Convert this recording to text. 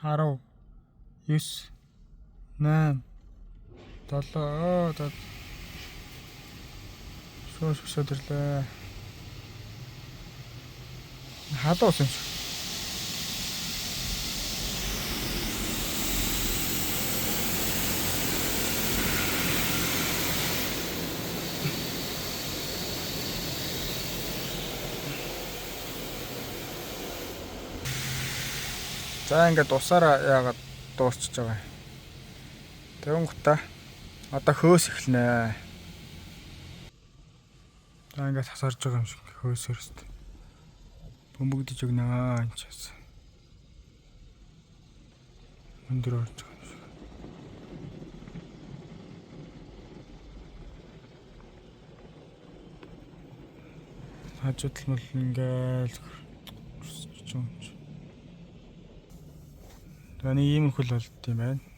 10 9 8 7 за шөөш өсөд ирлээ. Халуун ус юм шиг. За ингээд усаараа яагаад дуусчихж байгаа юм. Тэнгуутаа одоо хөөс эхэлнэ. За ингээд хасарж байгаа юм шиг хөөс өрст. Бөмбөгдөж өгнө энэ ч бас. Өндөр орж байгаа юм шиг. Хажууд нь бол ингээл өсөж байгаа юм шиг. За нэг ийм хөл болд юм байна.